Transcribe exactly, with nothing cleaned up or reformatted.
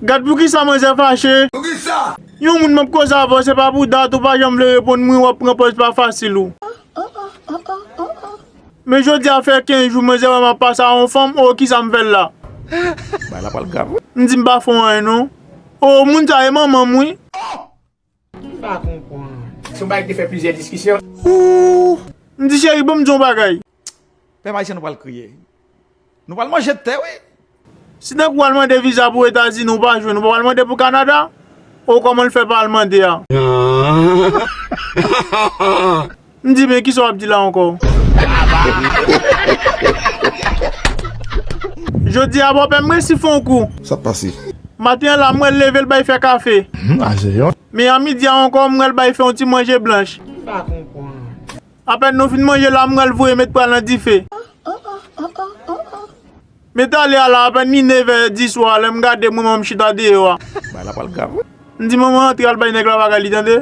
Gad poukisa manzè fache. Yon moun m ap koze avè w, se pa pou dat, ou pa janm vle reponn mwen, w ap pran pòz pa fasil ou. Men jodi a fè kenz jou, manzè wè m ap pase a yon fanm, o, kisa m fè l la? Bagay la pral grav wi. M di m pa fè w anyen non. O, moun sa e manman m wi. M pa konprann. Se yon bagay ki te fè plizyè diskisyon. M di cheri, ban m di yon bagay. Pèp ayisyen nou pral kriye. Nou pral manje tè wi. Si tankou w al mande viza pou Etazini ou pa jwenn, ou pa pral mande pou Kanada? O kòman l fè pa al mande a? M di men kisa w ap di la ankò? Jodi a bòpè m resi fè yon kou. Sa k pase? Maten an la m wè l leve l bay fè kafe. Men a midi a ankò m wè l bay fè yon ti manje blanch. M pa konprann. Apèn nou fin manje la m wè l voye met pral nan dife. Men talè a la apèn li nevè di swa lè m gade mwen manman m chita deyò a. Bagay la pral grav wi. M di manman antre al bay nèg la bagay li tande.